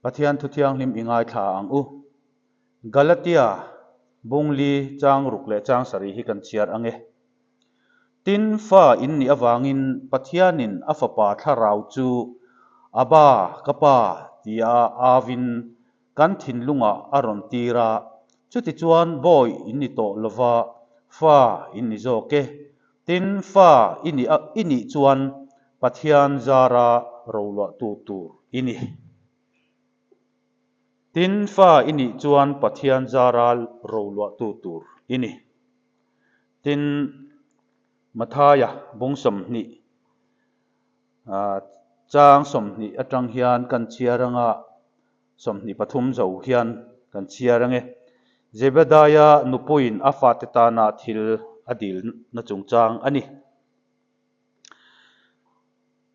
Pathian thu thianghlim i ngaithla ang u. Galatia bungli chang ruk leh chang sarih hi kan chhiar ang e. Tin, fa in nih avangin Pathianin a Fapa thlarau chu Abba, ka Pa tia avin kan thinlungah a rawn tir a, chutichuan bawi in ni tawh lova fa in ni zawk e. Tin, fa i nih i nih chuan Pathian zara roluahtu tur i ni. Tin, fa i nih chuan Pathian zara roluahtu tur i ni. Tin, Mathaia bung 20, chang 20 atang hian kan chhiar anga 23 zo hian kan chhiar ange. Zebediah nupuiin a fate tana thil a dilna chungchang a ni.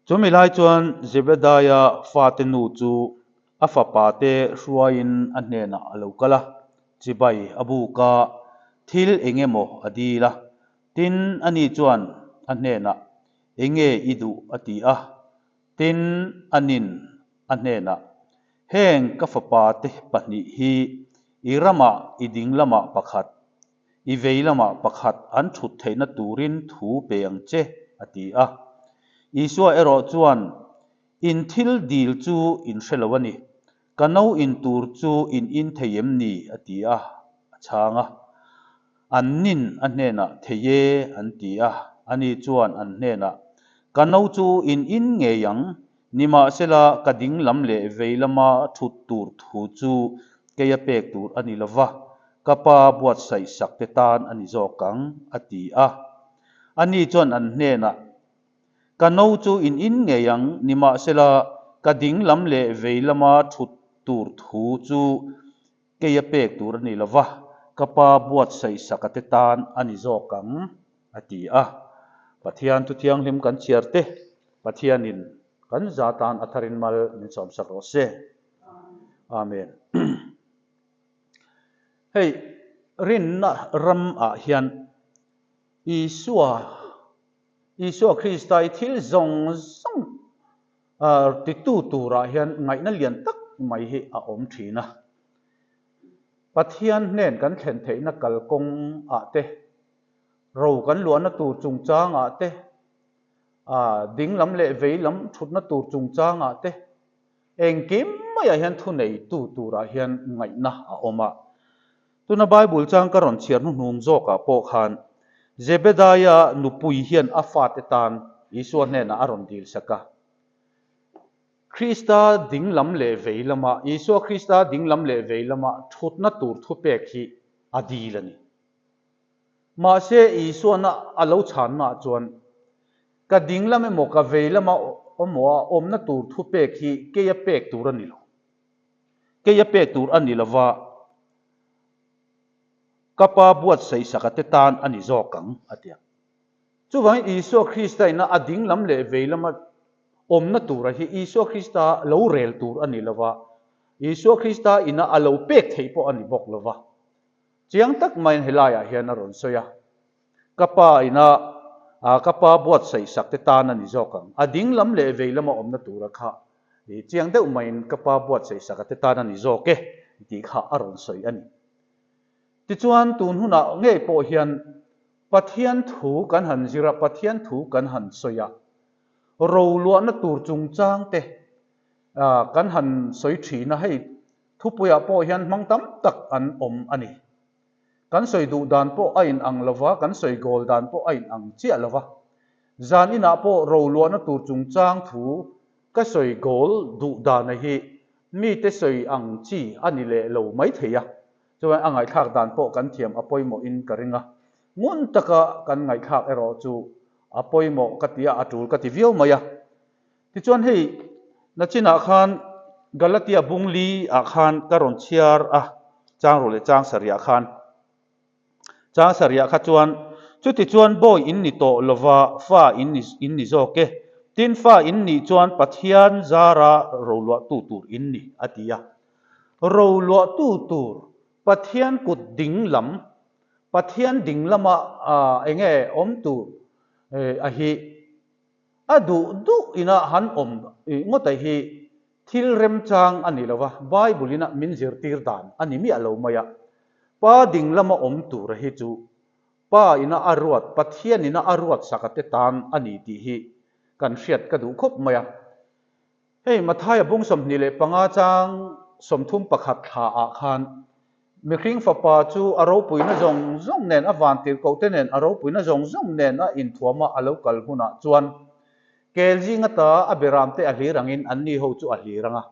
Chumi lai chuan Zebediah fate nu chu a fapate hruaiin a hnenah a lo kal a, chibai a buk a, thil eng emaw a dil a. Tin, ani chuan a hnenah, Enge i duh? a ti a. Tin, anin a hnenah, Heng ka fapate pahnih hi i ramah i ding lamah pakhat, I vei lamah pakhat an thut theihna turin thu pe ang che, a ti a. Isua erawh chuan, In thil dil chu in hre lo a ni. Ka no in tur chu in in thei em ni? a ti a, a chhang a. An nin a hnenah, Thei e, an ti a. Ani chuan an hnenah, Ka no chu in in ngei ang, nimahsela ka ding lam leh vei lama thut tur thu chu keia pek tur a ni lo va, Ka pa buatsaih sak te tan a ni zawk ang, a ti a. Ani chuan an hnenah, Ka no chu in in ngei ang, nimahsela ka ding lam leh vei lama thut tur thu chu keia pek tur a ni lo va, ka pa buatsaih saka te tan a ni zawk ang, a ti a. Pathian thu thianghlim kan chhiar te, Pathianin kan za tan a tharin mal min sawmsak rawh se. Amen. Hei rinna ram ah hian Isua, Isua Krista i thil zawng zawng titu turah hian ngaihna lian tak mai hi a awm thin a. Pathian hnen kan thlen theihna kalkawng ah te, ro kan luahna tur chungchang ah te, ding lam leh vei lam thutna tur chungchang ah te, Engkim maiah hian thuneitu turah hian ngaihna a awm a. Tuna Bible chang ka rawn chhiar hnuhnung zawkah pawh khan Zebediah nupui hian a fate tan Isua hnenah a rawn dilsak a. Krista ding lam leh vei lama, Isua Krista ding lam leh vei lama thutna tur thupek hi a dil a ni. Mahse Isuana a lo chhannaah chuan Ka ding lam emaw ka vei lama emaw a awmna tur thu pek hi keia pek tur a ni lo. Keia pek tur a ni lova, ka Pa buatsaihsaka te tan a ni zawk ang, a ti a. Chuvangin Isua Krista ina a ding lam leh vei lama awmna tura hi Isua Krista lo rel tur a ni lova, Isua Krista ina a lo pek theih pawh a ni bawk lova. Chiang tak maiin helaiah hian a rawn sawi a. Ka pa ina ka pa buatsaih sak te tan a ni zawk ang. A ding lam leh vei lama awmna tura kha chiang deuh maiin ka pa buatsaih sak a te tan a ni zawk e tih kha a rawn sawi a ni. Tichuan tun hunah ngei pawh hian Pathian thu kan han zir a, Pathian thu kan han sawi a, roluahna tur chungchang te kan han sawi thin a, hei thupuiah pawh hian hmang tam tak an awm a ni. Kan sawi duh dan pawh a inang lo va, kan sawi goal dan pawh a inang chiah lo va. Zan inah pawh roluahna tur chungchang thu ka sawi goal duh dana hi mite sawi ang chi a ni leh lo mai thei a. Chuan a ngaihthlak dan pawh kan thiam a pawimawhin ka ring a. Ngun taka kan ngaihthlak erawh chu a pawimawh ka ti a, a tul ka ti viau mai a. Tichuan hei nachinah khan Galatia bung li ah khan ka rawn chhiar a, chang rawh leh chang sarih ah khan. Chang sarih ah kha chuan, Chutichuan bawi in ni tawh lova fa in ni in ni zawk e, tin fa in nih chuan Pathian zara roluahtu tur in ni, a ti a. Roluahtu tur Pathian kut ding lam, Pathian ding lama eng nge awm tur a hi A duh duh ina han awm ngawt a hi Thil remchang a ni lo va, Bible ina min zirtir dan a ni miah lo mai a. Pa ding lama awm tura hi chu Pa ina a ruat, Pathian ina a ruat saka te tan a ni tih hi kan hriat ka duh khawp mai a. Hei Mathaia bung 25 chang 31 thla ah khan mihring fapa chu a ropuina zawng zawng nen a vantirhkohte nen a ropuina zawng zawng nen a inthuama a lo kal hunah chuan Kel zing ata a beram te a hlir angin anni ho chu a hlir ang a,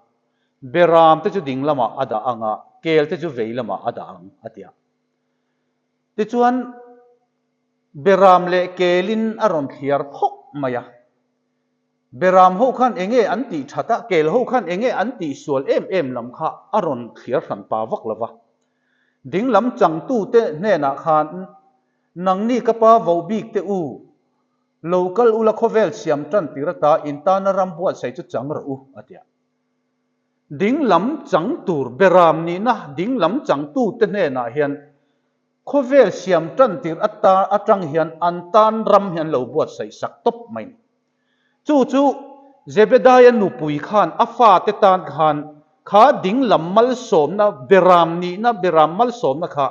beram te chu ding lamah a dah ang a, kel te chu vei lamah a dah ang, a ti a. Tichuan, beram leh kelin a rawn thliar phawk mai a. Beram ho khan enge an tih that a, kel ho khan enge an tih sual em em lam kha a rawn thliar hran pa vak lo va. Ding lam changtute hnenah khan, Nangni ka pa vohbik te u, Lo kal ula khawvel siam tan tir ata in tana ram buatsaih chu chang rawh u, a ti a. Ding lam chang tur beram nihna ding lam changtute hnenah hian khawvel siam tan tir ata atang hian an tan ram hi an lo buatsaih sak tawp mai ni. Chu chu Zebedaia nupui khan a fate tan khan kha ding lam malsawmna beram nihna beram malsawmna kha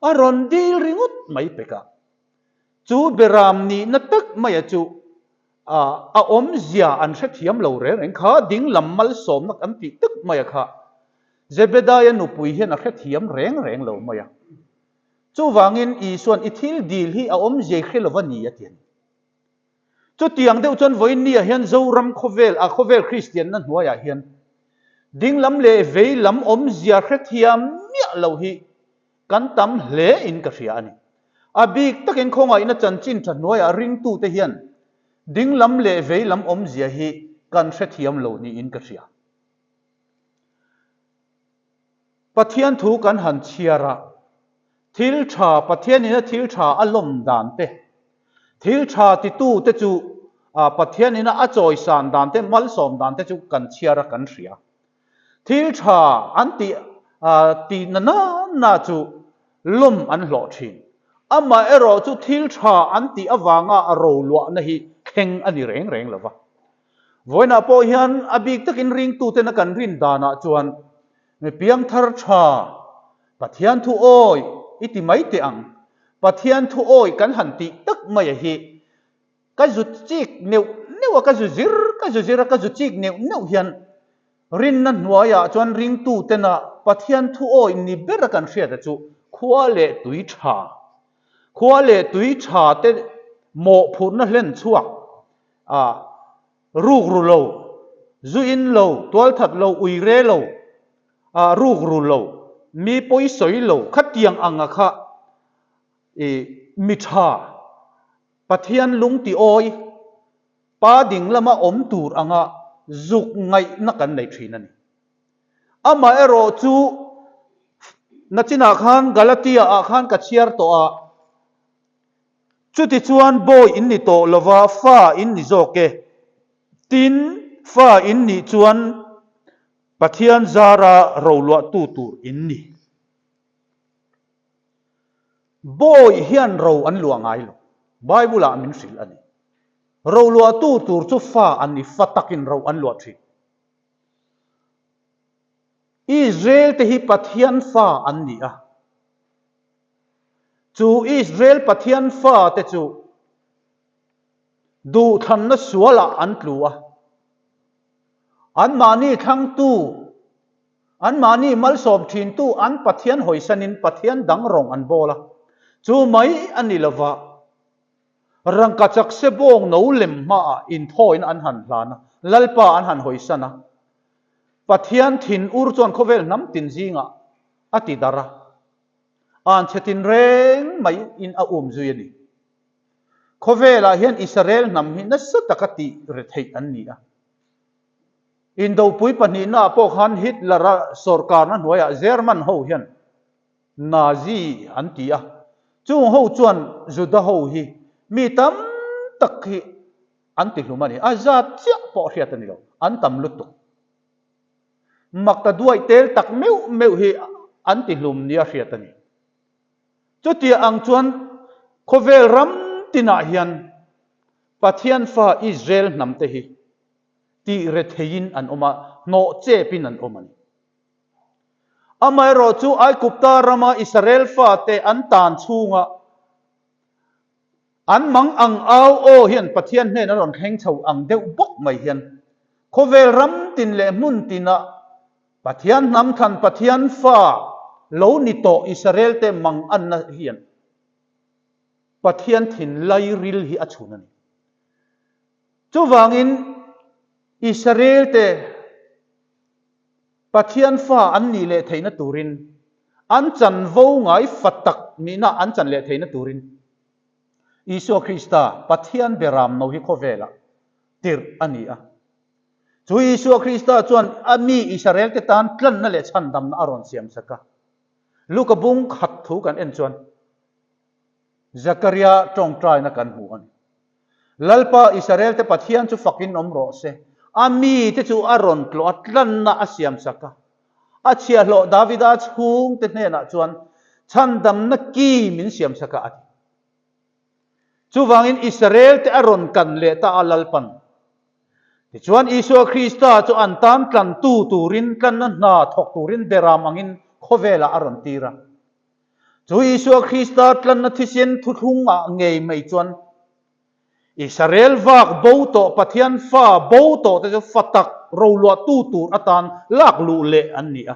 a rawn dil ringawt mai pek a. Chu beram nihna tak maia chu a awmzia an hrethiam lo reng reng kha ding lam malsawmna kan tih tak maia kha Zebedaia nupui hian a hrethiam reng reng lo mai a. Chuvangin Isua'n i thil dil hi a awmzia i hre lo va ni a ti a ni. Chutiang deuh chuan vawiinniah hian Zoram khawvel a khawvel Kristianna hnuaiah hian ding lam leh vei lam awmzia hrethiam miah lo hi Kan tam hle in ka hria a ni. A bik takin khawngaihna chanchin tha hnuaiah ringtute hian dinglam leh veilam awmzia hi kan hrethiam lo niin ka hria. Pathian thu kan han chhiar a, thil tha, Pathianin a thil tha a lawm dan te, thil tha titute chu Pathianin a chawisan dan te, malsawm dan te chu kan chhiar a kan hria. Thil tha an tih tih na na na chu lawm an hlawh thin. Amaherawh chu thil tha an tih avanga a roluahna hi thleng a ni reng reng lo va. Vawiinah pawh hian a bik takin ringtuten a kan rin danah chuan mi piangthar tha, Pathian thu awi i ti mai teh ang, Pathian thu awi kan han tih tak maia hi Ka zu chik neuh neuh a, ka zu zir, ka zu zir a, ka zu chik neuh neuh hian rinna hnuaiah chuan ringtutena Pathian thu awih ni bera kan hriata chu khua leh tui tha, khua leh tui tha te mawhphurhna hlen chhuak a, ruk ru lo, zu in lo, tualthat lo, ui re lo, a ruk ru lo, mi pawi sawi lo, khatiang anga kha i mi tha Pathian lung ti awi, pa ding lama awm tur anga zuk ngaihna kan nei thin a ni. Amaherawh chu nachinah khan Galatia ah khan ka chhiar tawh a, chutichuan bawi in ni tawh lova fa in ni zawk e, tin fa in nih chuan Pathian zara roluahtu tur in ni. Bawi hian ro an luah ngai lo. Bible ah min hrilh a ni. Ro luahtu tur chu fa an ni, fa takin ro an luah thin. Israel te hi Pathian fa an ni a. Chu Israel Pathian fa te chu duhthlanna sualah an tlu a. Anmahni thlangtu Anmahni malsawm thintu an Pathian hawisanin Pathian dang rawng an bawl a, chu mai a ni lova, rangkachak se bawng no lem hmaah inthawina an han hlan a, Lalpa an han hawisan a. Pathian thin ur chuan khawvel hnam tin zingah a ti darh a, anchhe tin reng mai in a um zui a ni. Khawvelah hian Israel hnam hi nasa taka tih retheih an ni a. Indopui pahnihnaah pawh khan Hitler-a sawrkarna hnuaiah German ho hian Nazi an ti a, chung ho chuan Juda ho hi mi tam tak hi an ti hlum a ni. A zat chiah pawh hriat a ni lo, an tam lutuk. Makta duai tel tak meuh meuh hi an ti hlum nia hriat a ni. Chutiang ang chuan khawvel ram tinah hian Pathian fa Israel hnamte hi tih retheiin an awm a. hnawh chepin an awm a ni. Amaherawhchu Aigupta rama Israel fate an tan chhunga an mang ang au aw hian Pathian hnen a rawn thleng chho ang deuh bawk mai hian khawvel ram tin leh hmun tinah Pathian hnam thlan Pathian fa lo ni tawh Israel te mang anna hian Pathian thinlai ril hi a chhun a ni. Chuvangin Israel te Pathian fa an nih leh theihna turin, an chanvo ngai fa tak nihna an chan leh theihna turin Isua Krista, Pathian beram no hi khawvelah tirh a ni a. Chu Isua Krista chuan a mi Israelte tan tlanna leh chhandamna a rawn siamsak a. Luka bung khat thu kan en chuan Zakaria tawngtaina kan hmu a ni. Lalpa Israelte Pathian chu fakin awm rawh se. A mite chu a rawn tlawh a, tlanna a siamsak a. A chhiahhlawh Davida chhungte hnenah chuan chhandamna ki min siamsak a, a ti. Chuvangin Israelte a rawn kan leh ta a Lalpan. Tichuan Isua Krista chu an tan tlantu turin, tlanna hna thawk turin beram angin khawvelah a rawn tir a. Chu Isua Krista tlanna thisen thuthlungah ngei mai chuan Israel vak bo tawh Pathian fa bo tawh te chu fa tak roluahtu tur atan lak luh leh an ni a.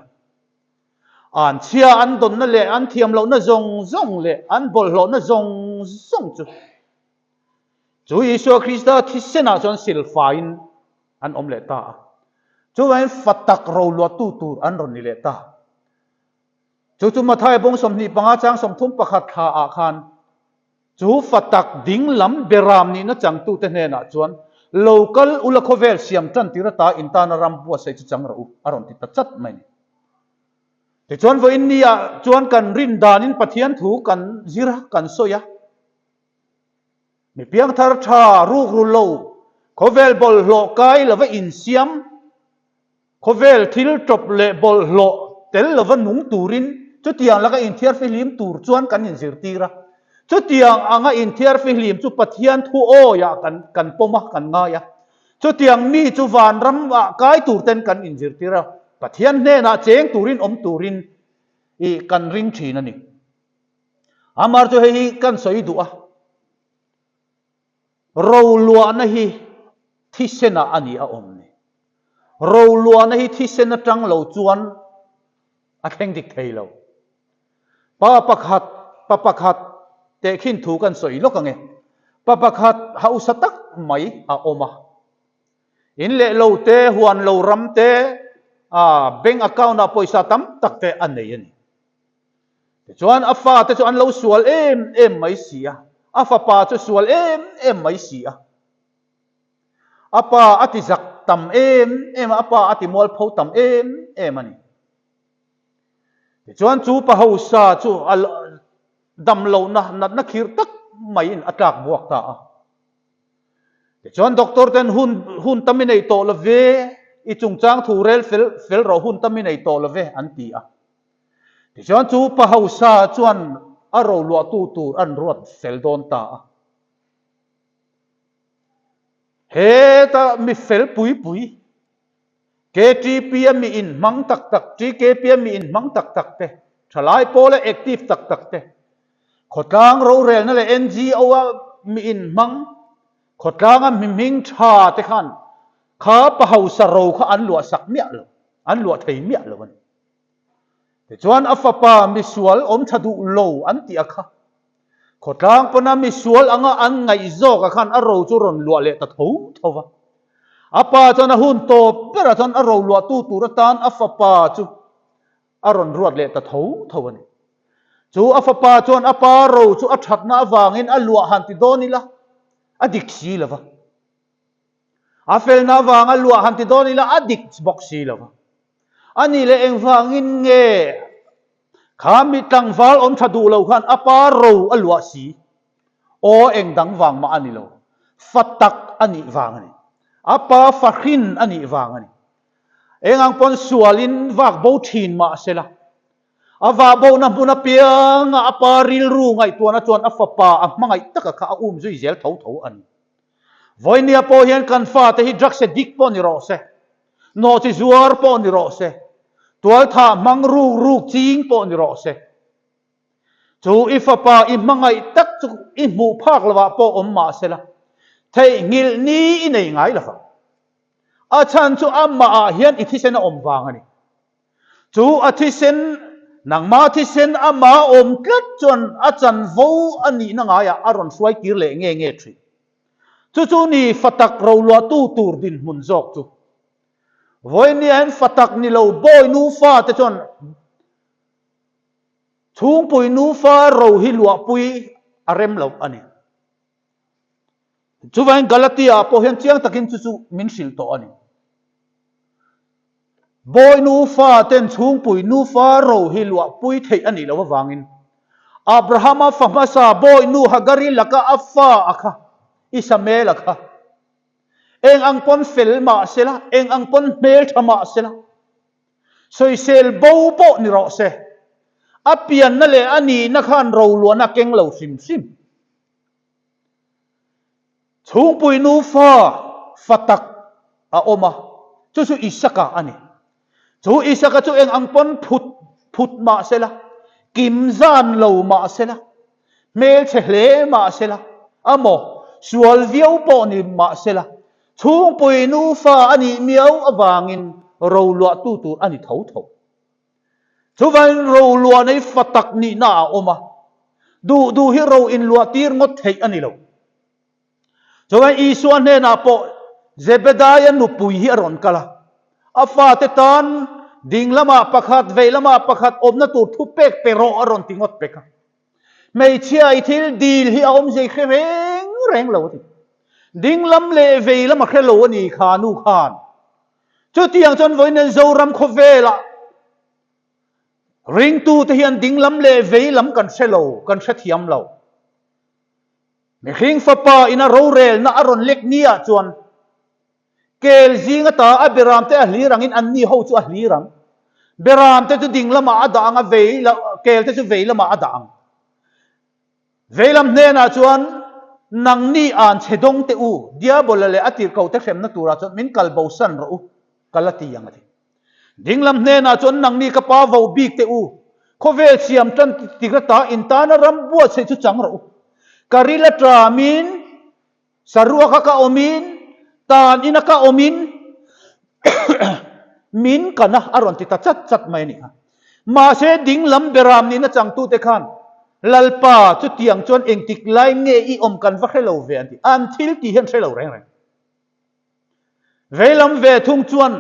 An chhia an dawnna leh an thiam lohna zawng zawng leh an bawlhhlawhna zawng zawng chu chu Isua Krista thisenah chuan silfaiin an awm leh ta a. Chuvangin fa tak roluahtu tur an rawn ni leh ta. Chu chu Mathaia bawng 25 chang 31 thla ah khan chu fa tak ding lam beram nihna changtute hnenah chuan lo kal ula khawvel siam tan tir ata in tana ram buatsaih chu chang rawh u a rawn ti ta chat mai ni. Tichuan vawiin ni ah chuan kan rin danin Pathian thu kan zir a, kan sawi a. Mi piangthar tha rukru lo khawvel bawlhhlawh kai lova insiam Khawvel thil tawp leh bawlhhlawh tel lova nung turin chutiang laka inthiarfihlim tur chuan kan inzirtir a. Chutiang anga inthiarfihlim chu Pathian thu awiah kan kan pawm a, kan ngai a. Chutiang mi chu vanramah kai tur ten kan inzirtir a, Pathian hnenah cheng turin awm turin i kan ring thin a ni. Amar chu hei hi kan sawi duh a. Roluahna hi thisenah a ni a awm ni. Roluahna hi thisen atang lo chuan a thleng dik thei lo. Pa pakhat, pa pakhat tehkhin thu kan sawi lawk ang e. Pa pakhat hausa tak mai a awm a. In leh lo te, huan lo ram te, bank account ah pawisa tam tak te a nei a ni. Tichuan a fate chu an lo sual em em mai si a, a fapa chu sual em em mai si a. A pa a ti zak tam em em a, a pa a ti mualpho tam em em a ni. Tichuan chu pa hausa chu a damlohna natna khirh tak maiin a tlak buak ta a. Tichuan doctor ten hun hun tam i nei tawh lo ve, i chungchang thu rel fel fel rawh hun tam i nei tawh lo ve an ti a. Tichuan chu pa hausa chuan a roluahtu tur an ruat fel dawn ta a. Heta mi fel pui pui, KTP a mi inhmang tak tak, TKP a mi inhmang tak tak te, thalai pawla active tak tak te, khawtlang rorelna leh NGO a mi inhmang, khawtlanga mi hming tha te khan kha pa hausa ro kha an luahsak miah lo, an luah thei miah lo a ni. Tichuan a fapa misual awm tha duh lo an tih a kha. Khawtlang pawna misual anga an ngaih zawk ah khan a ro chu rawn luah leh ta tho tho va. A pa chuan a hun tawp berah chuan a ro luahtu tur atan a fapa chu a rawn ruat leh ta tho tho a ni. Chu a fapa chuan a pa ro chu a thatna avangin a luah han ti dawn ila a dik si lo va. A felna avanga luah han ti dawn ila a dik bawk si lo va. A nih leh engvangin nge kha mi tlangval awm tha duh lo khan a pa ro a luah si? Aw eng dang vang mah a ni lo. Fa tak a nih vang a ni. A pa fahrin a nih vang a ni. Eng ang pawn sualin vak bo thin mah se la, a vah bohna hmun apianga a pa rilru ngaihtuahna chuan a fapa a hmangaih taka kha a um zui zel tho tho a ni. Vawinia pawh hian kan fate hi drugs addict pawh ni rawh se. Nawhchi zuar pawh ni rawh se, tualthah hmang ruk ruk ching pawh ni rawh se. Chu i fapa i hmangaih tak chu i hmuh phak lovah pawh awm mah sela, theihnghilh ni i nei ngai lovang. A chhan chu amahah hian i thisen a awm vang a ni. Chu a thisen, nangma thisen ama awm tlat chuan a chanvo a nihna ngaiah a rawn hruai kir leh nge nge thin. Chu chu ni fatak roluahtu tur dinhmun zawk chu. Vawinia hian fatak ni lo bawi nufa te chuan chhungpui nufa ro hi luahpui a rem lo a ni. Chuvangin Galatia ah pawh hian chiang takin chu chu min hrilh tawh a ni. Bawi nufa ten chhungpui nufa ro hi luahpui theih a nih loh avangin Abrahama fa hmasa bawi nu Hagari laka a fa a kha, Isamael a kha, eng ang pawn fel mah sela, eng ang pawn hmeltha mah sela, sawisel bo pawh ni rawh se, a pianna leh a nihna khan roluahna a keng lo hrim hrim. Chhungpui nufa fa tak a awm a, chu chu Isaka a ni. Chu Isaka chu eng ang pawn phut phut mah sela, kim zan lo mah sela, hmelchhe hle mah sela, a maw sual viau pawh ni mah sela, chhungpui nufa a nih miau avangin roluahtu tur a ni tho tho. Chuvangin roluah nei fa tak nihna a awm a, duh duh hi ro inluah tir ngawt theih a ni lo. Chuvangin Isua hnenah pawh Zebedaia nupui hi a rawn kal a, a fate tan ding lamah pakhat, vei lamah pakhat awmna tur thupek pe rawh a rawn ti ngawt pek a. Hmeichhia i thil dil hi a awmzei hre reng reng lo a ti. Ding lam leh vei lam a hre lo a ni kha nu khan. Chutiang chuan vawiin Zoram khawvelah ringtute hian dinglam leh veilam kan hre lo, kan hrethiam lo. Mihring fapa ina rorelna a rawn lek niah chuan kel zing ata a beramte a hlir angin anni ho chu a hlir ang. Beramte chu dinglamah a dah ang a, vei kelte chu veilamah a dah ang. Veilam hnenah chuan, Nangni an chhe dawng teh u, Diabola leh a tirhkohte hremna turah chuan min kal bosan rawh u, ka la ti ang a ti. Dinglam hnenah chuan, Nangni ka pa vo bik teh u, khawvel siam tan tik ata in tana ram buatsaih chu chang rawh u. Ka ril a ṭamin, Saruaka ka awmin, tan ina ka awmin min kana a rawn ti ta chat chat mai a nih kha. Mahse dinglam beram nihna changtute khan Lalpa chutiang chuan engtik lai nge i awm kan va hre lo ve an ti. An thil tih hian hre lo reng reng. Veilam ve thung chuan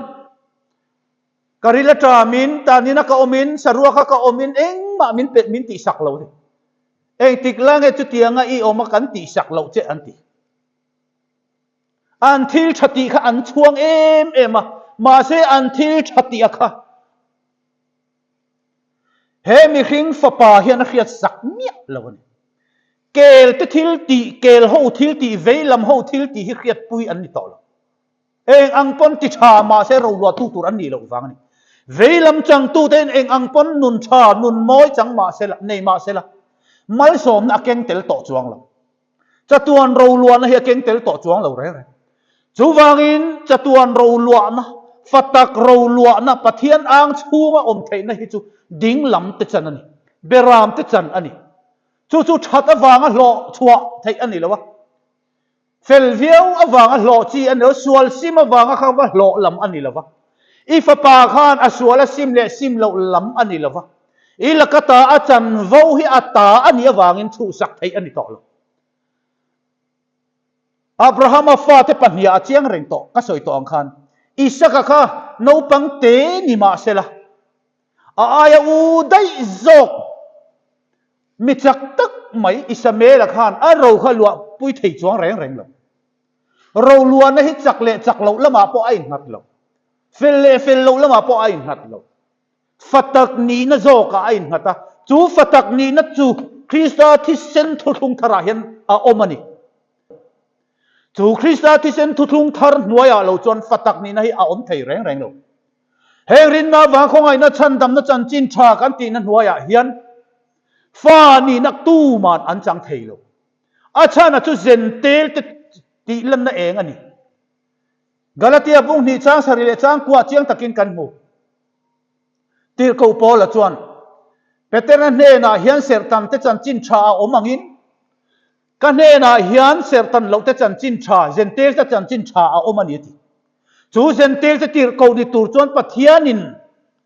ka ril a ṭamin, tan ina ka awmin, saruaka ka awmin engmah min pe min tihsak lo a ni. Engtik la nge chutianga i awm a kan tihsak loh che an ti. An thil tha tih kha an chhuang em em a, mahse an thil tha tih a kha he mihring fapa hian a hriat sak miah lo a ni. Kel te thil tih, kel ho thil tih, vei lam ho thil tih hi hriatpui an ni tawh lo. Eng ang pawn ti tha mahse roluahtu tur an nih loh vang a ni. Veilam changtute in eng ang pawn nun tha, nun mawi chang mahse la, nei mahse la, malsawmna a keng tel tawh chuang lo. Chatuan roluahna hi a keng tel tawh chuang lo reng reng. Chuvangin chatuan roluahna, fatak roluahna, Pathian ang chhunga awm theihna hi chu dinglam te chan a ni, beram te chan a ni. Chu chu that avanga hlawh chhuah theih a ni lo a. Fel viau avanga hlawh chi a ni lo, sual sim avanga kha va hlawh lam a ni lo va. I fapa khan a sual a sim leh sim loh lam a ni lo va. I laka ta a chanvo hi a ta a nih avangin chhuhsak theih a ni tawh lo. Abrahama fate pahniha a chiang reng tawh, ka sawi tawh ang khan Isaka kha naupang te ni mah sela, a aia u daih zawk Mi chak tak mai Isamaela khan a ro kha luahpui thei chuang reng reng lo. Ro luahna hi chak leh chak loh lamah pawh a innghat lo. Fel leh fel loh lamah pawh a innghat lo. Fa tak nihna zawkah a innghat a, chu fa tak nihna chu Krista thisen thuthlung tharah hian a awm a ni. Chu Krista thisen thuthlung thar hnuaiah lo chuan fa tak nihna hi a awm thei reng reng lo. Heng rinna avang khawngaihna chhandamna chanchin tha kan tihna hnuaiah hian fa nihna tuman an chang thei lo. A chhana chu zen tel te tih lanna eng a ni. Galatia bung hnih chang sarih leh chang kuah chiang takin kan hmu. Tirhkoh Paula chuan, Petera hnenah hian serhtan te chanchin tha a awm angin, ka hnenah hian serhtan loh te chanchin tha, Zentail te chanchin tha a awm a ni a ti. Chu Zentail te tirhkoh ni tur chuan Pathianin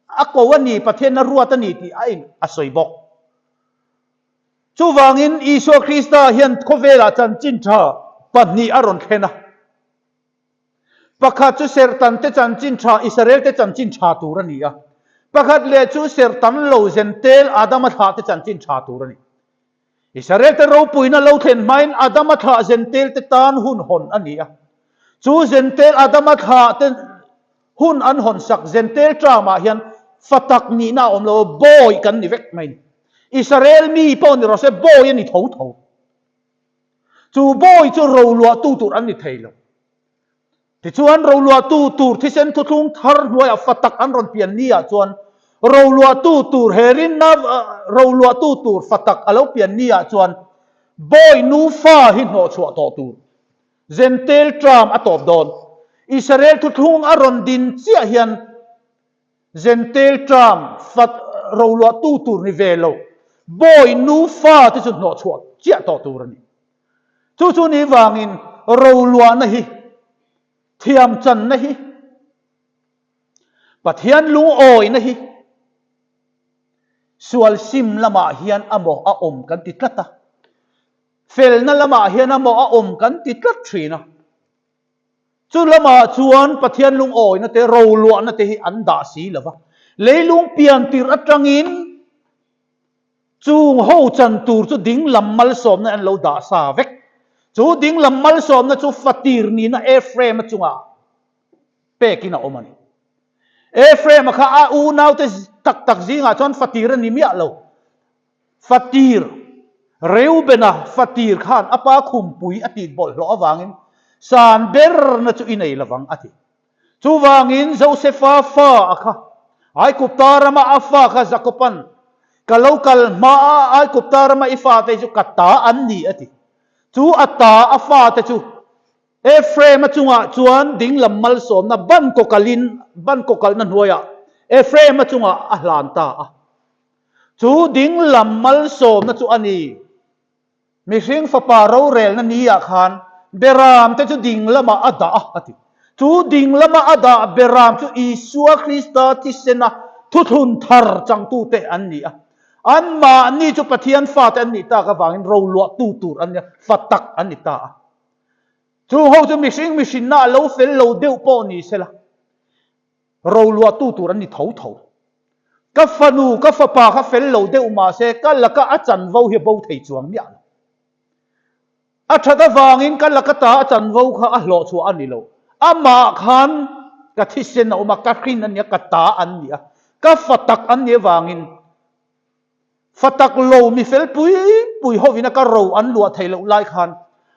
a ko a ni, Pathian a ruat a ni tih a in a sawi bawk. Chuvangin Isua Krista hian khawvelah chanchin tha pahnih a rawn thlen a. Pakhat chu serhtan te chanchin tha, Israel te chanchin tha tur a ni a. Pakhat leh chu serhtan lo Zentel Adama thlah te chanchin tha tur a ni. Israel te ropuina lo thlen hmain Adama thlah Zentel te tan hun hawn a ni a. Chu Zentel Adama thlah te hun an hawn sak Zentel term-ah hian fa tak nihna a awm lo a, bawi kan ni vek mai a ni. Israel mi pawh ni rawh se, bawi a ni tho tho. Chu bawi chu roluahtu tur an ni thei lo. Tichuan, roluahtu tur thisen thuthlung thar hnuaiah fa tak an rawn pian ni ah chuan roluahtu tur he rinna roluahtu tur fa tak a lo pian ni ah chuan bawi nufa hi hnawhchhuah tawh tur Zentel term a tawp dawn. Israel thuthlung a rawn din chiah hian Zentel term fat roluahtu tur ni ve lo, bawi nufa te chu hnawhchhuah chiah tawh tur a ni. Chu chu ni vangin roluahna hi, thiamchanna hi, Pathian lungawina hi sual sim lamah hian a maw a awm kan ti tlat a. Felna lamah hian a maw a awm kan ti tlat thin a. Chu lamah chuan Pathian lungawina te, roluahna te hi an dah si lo va. Leilung pian tirh atangin chung ho chan tur chu dinglam malsawmna an lo dah sa vek. Chu dinglam malsawmna chu fatir nihna Ephraim-a chungah pekin a awm a ni. Ephraim-a kha a unaute tak tak zingah chuan fatir a ni miah lo. Fatir, Reubena fatir khan a pa khumpui a tih bawlhhlawh avangin san berna chu i nei lovang a ti. Chuvangin Josefa fa a kha Aikupta rama a fa kha Jakoban ka lo kal hma a Aikupta rama i fate chu ka ta an ni a ti. Chu a ta a fate chu Ephraim-a chungah chuan dinglam malsawmna ban kawkalin ban kawkalna hnuaiah Ephraim-a chungah a hlan ta a. Chu dinglam malsawmna chu a ni. Mihring fapa rorelna ni ah khan Beram te chu dinglamah a dah a, a ti. Chu dinglama a dah Beram chu Isua Krista thisena thuthlun thar changtute an ni a. Anmahni chu Pathian fate an nih tak avangin roluahtu tur an ni a, fa tak an ni ta a. Chu ho chu mihring mihrinna a lo fel lo deuh pawh ni sela. Roluahtu tur an ni tho tho. Ka fanu, ka fapa kha fel lo deuh mah se ka laka a chanvo hi a bo thei chuang miah lo. A that avangin ka laka ta a chanvo kha a hlawh chhuah a ni lo. Amah khan ka thisen a awm a, ka hrin a nia, ka ta an ni a, ka fa tak an nih avangin Fa tak lo mi fel pui pui hovin a ka ro an luah theih loh lai khan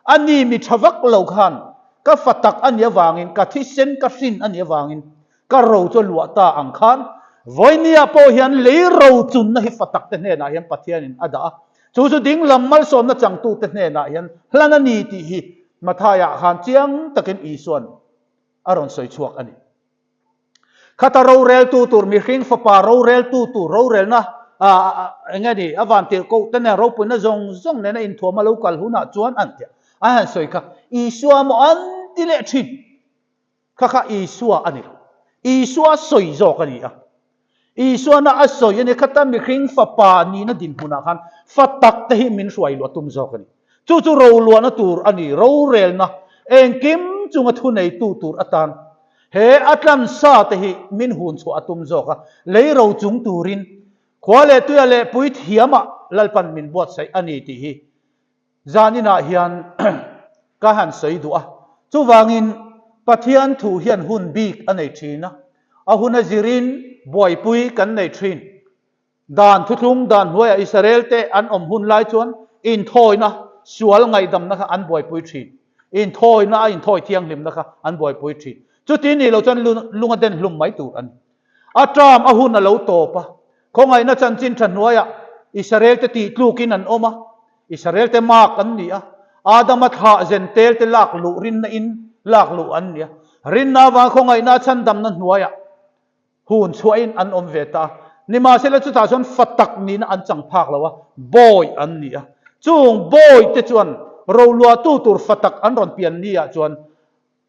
a ni mi tha vak lo khan ka fa tak a nih avangin ka thisen ka hrin a nih avangin ka ro chu a luah ta ang khan vawinia pawh hian lei ro chunna hi fa tak te hnenah hian Pathianin a dah a, chu chu dinglam malsawmna changtute hnenah hian hlan a ni tih hi Matthaiah khan chiang takin Isua'n a rawn sawi chhuak a ni. Khata roreltu tur mihring fapa roreltu tur rorelna eng nge ni a van tirhkoh te nen ropuina zawng zawng nena inthuam a lo kal hunah chuan an ti a han sawi kha Isua maw an ti leh thin kha kha Isua a ni lo Isua sawi zawk a ni a Isuana a sawi a ni khata mihring fapa nihna dinhmunah khan fa tak te hi min hruai luah tum zawk a ni Chu chu roluahna tur a ni, rorelna engkim chunga thuneitu tur atan he a tlansa te hi min hun chhuah a tum zawk a, lei ro chung turin khua leh tuia leh pui thiamah Lalpan min buatsaih a ni tih hi zaninah hian ka han sawi duh a. Chuvangin Pathian thu hian hun bik a nei thin a, a hun a zirin buaipui kan nei thin. Dan thuthlung dan hnuaiah Israel-te an awm hun lai chuan inthawina, sual ngaihdamna kha an buaipui thin. Inthawina a inthawi thianghlimna kha an buaipui thin. Chuti nih loh chuan lung a den hlum mai tur a ni. A term a hun a lo tawp a, khawngaihna chanchin tha hnuaiah Israel-te tihtlukin an awm a, Israel-te mark an ni a, Adama thlah zen telte lak luh rinna in lak luh an ni a. Rinna avang khawngaihna chhandamna hnuaiah hun chhuahin an awm ve ta a. Nimahsela chutah chuan fa tak nihna an chang phak lo a, bawi an ni a. Chung bawi te chuan roluahtu tur fa tak an rawn pian ni ah chuan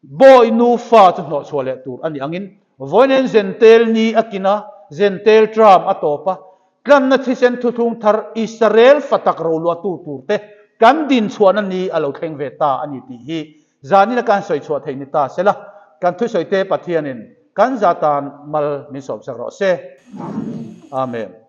Bawi nufa chu hnawhchhuah leh tur a nih angin vawiin Zentel ni a kin a, Zentel tram a tawp a, tlanna thisen thuthlung thar Israel fa tak roluahtu turte kan dinchhuahna ni a lo thleng ve ta a ni tih hi zanin a kan sawi chhuah theih ni ta sela, kan thusawi te Pathianin kan za tan mal min sawmsak rawh se. Amen.